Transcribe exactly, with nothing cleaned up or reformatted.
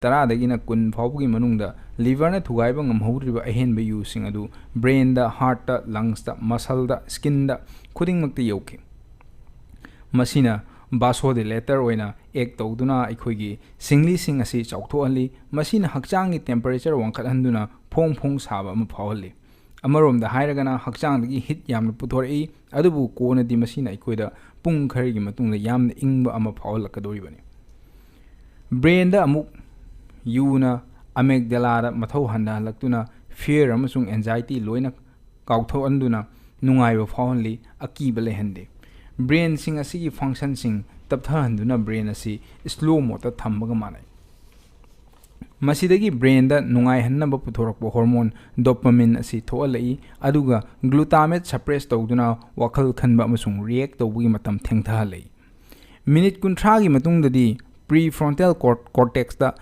ꯇꯔꯥꯗꯒꯤꯅ ꯀꯨꯟ ꯐꯥꯎꯕꯒꯤ ꯃꯅꯨꯡꯗ liverꯅ ꯊꯨꯒꯥꯏꯕ ꯉꯝꯍꯧꯗ꯭ꯔꯤꯕ ꯑꯍꯦꯟꯕ ꯌꯨꯁꯤꯡ ꯑꯗꯨ brainꯗ, heartꯇ, lungsꯇ, muscleꯗ, skinꯗ ꯈꯨꯗꯤꯡꯃꯛꯇ ꯌꯧꯈꯤ꯫ ꯃꯁꯤꯅ vasodilator ꯑꯣꯏꯅ act ꯇꯧꯗꯨꯅ ꯑꯩꯈꯣꯏꯒꯤ ꯁꯤꯡꯂꯤꯁꯤꯡ ꯑꯁꯤ ꯆꯥꯎꯊꯣꯛꯍꯜꯂꯤ꯫ ꯃꯁꯤꯅ ꯍꯛꯆꯥꯡꯒꯤ temperature ꯋꯥꯡꯈꯠꯍꯟꯗꯨꯅ ꯐꯣꯡ ꯐꯣꯡ ꯁꯥꯕ ꯑꯃ ꯐꯥꯎꯍꯜꯂꯤ꯫ ꯑꯃꯔꯣꯝꯗ ꯍꯥꯏꯔꯒꯅ ꯍꯛꯆꯥꯡꯗꯒꯤ heat ꯌꯥꯝꯅ ꯄꯨꯊꯣꯔꯛꯏ, ꯑꯗꯨꯕꯨ ꯀꯣꯟꯅꯗꯤ ꯃꯁꯤꯅ ꯑꯩꯈꯣꯏꯗ ꯄꯨꯡ ꯈꯔꯒꯤ ꯃꯇꯨꯡꯗ ꯌꯥꯝꯅ ꯏꯪꯕ ꯑꯃ ꯐꯥꯎꯍꯜꯂꯛꯀꯗꯧꯔꯤꯕꯅꯤ꯫ Brainꯗ ꯑꯃꯨꯛ ꯌꯨꯅ amygdalaꯗ ꯃꯊꯧ ꯍꯟꯊꯍꯜꯂꯛꯇꯨꯅ fear ꯑꯃꯁꯨꯡ anxiety ꯂꯣꯏꯅ ꯀꯥꯎꯊꯣꯛꯍꯟꯗꯨꯅ ꯅꯨꯡꯉꯥꯏꯕ ꯐꯥꯎꯍꯜꯂꯤ, ꯑꯀꯤꯕ ꯂꯩꯍꯟꯗꯦ꯫ Brainꯁꯤꯡ ꯑꯁꯤꯒꯤ functionꯁꯤꯡ ꯇꯞꯊꯍꯟꯗꯨꯅ brain ꯑꯁꯤ slow modeꯇ ꯊꯝꯕꯒ ꯃꯥꯟꯅꯩ꯫ ꯃꯁꯤꯗꯒꯤ brainꯗ ꯅꯨꯡꯉꯥꯏꯍꯟꯅꯕ ꯄꯨꯊꯣꯔꯛꯄ hormone dopamine ꯑꯁꯤ ꯊꯣꯛꯍꯜꯂꯛꯏ, ꯑꯗꯨꯒ glutamate suppress ꯇꯧꯗꯨꯅ ꯋꯥꯈꯜ ꯈꯟꯕ ꯑꯃꯁꯨꯡ react ꯇꯧꯕꯒꯤ ꯃꯇꯝ ꯊꯦꯡꯊꯍꯜꯂꯛꯏ꯫ ꯃꯤꯅꯤꯠ ꯀꯨꯟꯊ꯭ꯔꯥꯒꯤ ꯃꯇꯨꯡꯗꯗꯤ prefrontal cor-, cortexꯇ